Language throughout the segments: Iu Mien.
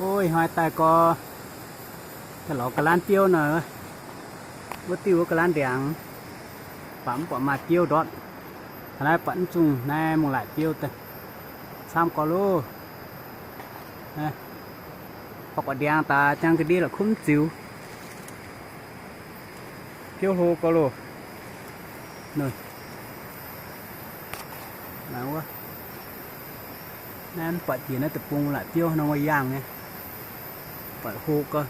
Ih hnoi daaih gorx, daaih lorz ga'lanv biouv nor, wuov diuh wuov ga'lanv ndiangx, baac mv buatc maaih biouv ndortv. Taux naaiv buatc mv zungh naaiv mungh laaic biouv daaih, camv gorx loh. Baac gu'nguaaic ndiangx daaih jangx ga'ndiev la'kuqv mv ziux. Biouv hlo gorx loh. Naaiv mv buatc jiex naaiv deic-bung laaic biouv nor, wuov yaangh nyei, buatc hlo gorx.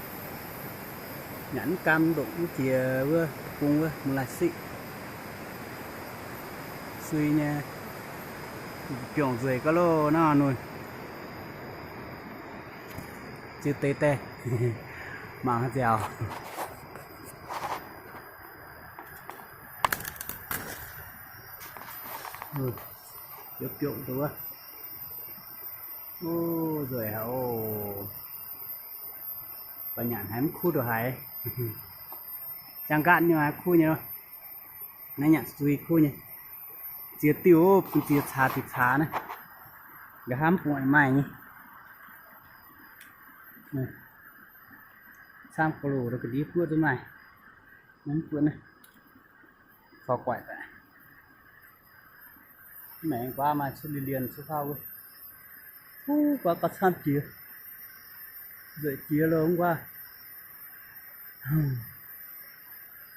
Nyanc mv gaam, ndongc mv jiex wuov deic-bung wuov mv laaic siqv. Sui nyei, biongc nzueic gorx loh naaiv nor. Ziux deix daaih, mangc haaix nziaauc. Biouv biouv duqv. Nzueic haic oc. Baac nyanc haiz mv kuv ndongc haaix. Jangx nqaatv nyei haiz kuv nyei. Naaiv nyanc sui kuv nyei. Ziex diuh, bun ziex caax diuh caax naaiv. Nqa'haav mv bung maaih nyei. Camv gorx loh, ga'ndiev buoqv duqv maaih. Mv buoqv naaiv, faux guaic daaih. Maengx guaav maaih cuotv liuz lienh cuotv faauv wuov. Huv, guaav gauh camv jiex. Nzueic jiex loh mv guaav.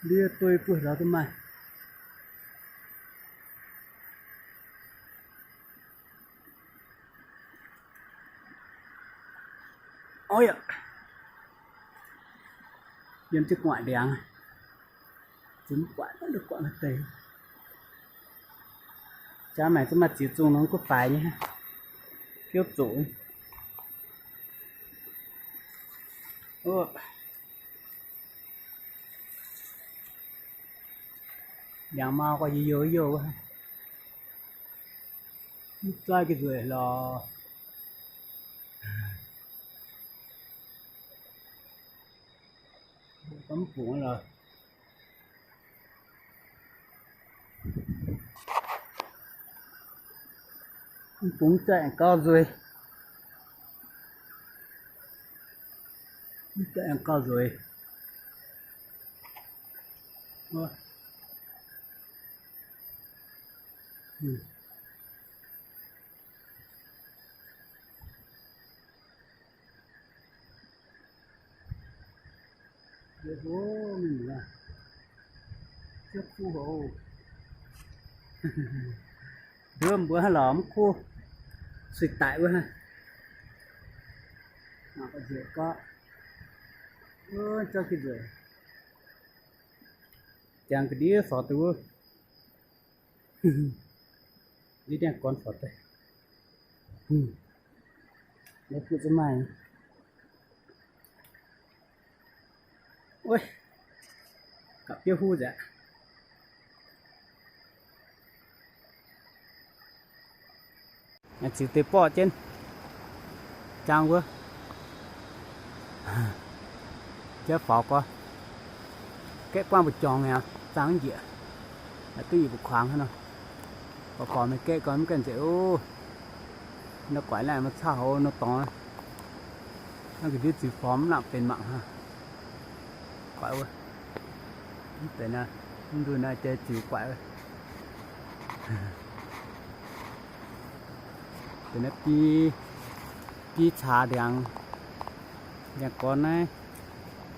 Ndiev dueiv buov lorz duqv maaih. Ov yaac yiem jienv gu'nguaaic ndiangx, zungv gu'nguaaic deix. Jaax maengc zungv maaih ziex zungh nor, gu'nguaaic faix nyei, biouv zoqc. Ndiangx mau gorx, youh youh, mv zaaih ga'nzueic lorqc. Mv bungx lorqc. Mv bungx zaaih aengx gauh nzueic. Mv zaaih aengx gauh nzueic. Nduov mbuo hnangv lorz mv kuv, sueih daic wuov. Nzueic gorx, jauv ga'nzueic, jangx ga'ndiev faux duqv wuov. Ndiev diangh gorn faux daaih. Mv bungx zungv maaih. Ov, gapv biouv huv nzengc. Ziux deix borqv jienv, jangx wuov, jauv faaux gorx, gaeqv buangv mbu'jorngx aqv, zaangh njiec, duqv yietc mbu'kuangx hnangv nor. Gorx-gorx meih gaeqv gorx mv gaengh nzengc oc. Nor guaix naaiv maiv caux houc nor dorngx, naaiv ga'ndiev ziux faaux mv nangc benx mangc hnangv. Guaix wuov, mv benx naaiv, mv nduih naaiv jai ziux guaix wuov. Deix naaiv biv, biv caax ndiangx, ndiangx-gorn naaiv,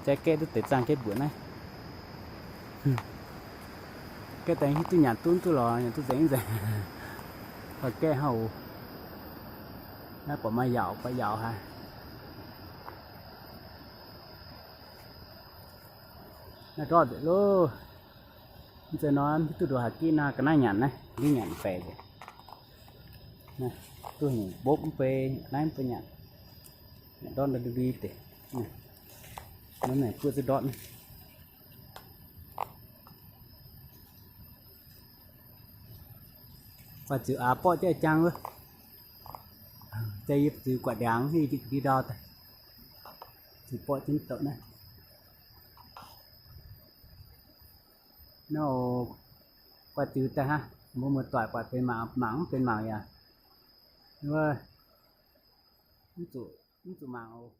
jai gaeqv duqv deix zaangh gaeqv mbuoqc naaiv. Gaeqv daaih hiuv duqv nyanc duqv mv duqv lorz, nyanc duqv nzengc mv nzengc. Oix gaeqv hnangv oc. Naaiv buatc maaih yaauc, buatc yaauc haic. Naaiv ndortv nzengc loh. Mv zeiz nor, mv hiuv duqv nduqc haaix gitv nor, ga'naaiv nyanc naaiv, ga'naaiv nyanc baeqc nzengc. Duqv hnyangx mbopv mv bei, ga'naaiv mv bei nyanc. Nyanc ndortv ndui ndui deix. Nor maengc buoqv ziex ndortv. Guaax ziux aax borqv jienv jangx wuov. Jai yie ziux guaix ndiangx, yie ndie ndau daaih. Ziux borqv jienv douc naaiv. Nor, guaax ziux daaih hnangv, mbuo muoz-doic buatc benx mangc, mangc mv benx mangc yaac, mv zuqc mangc oc.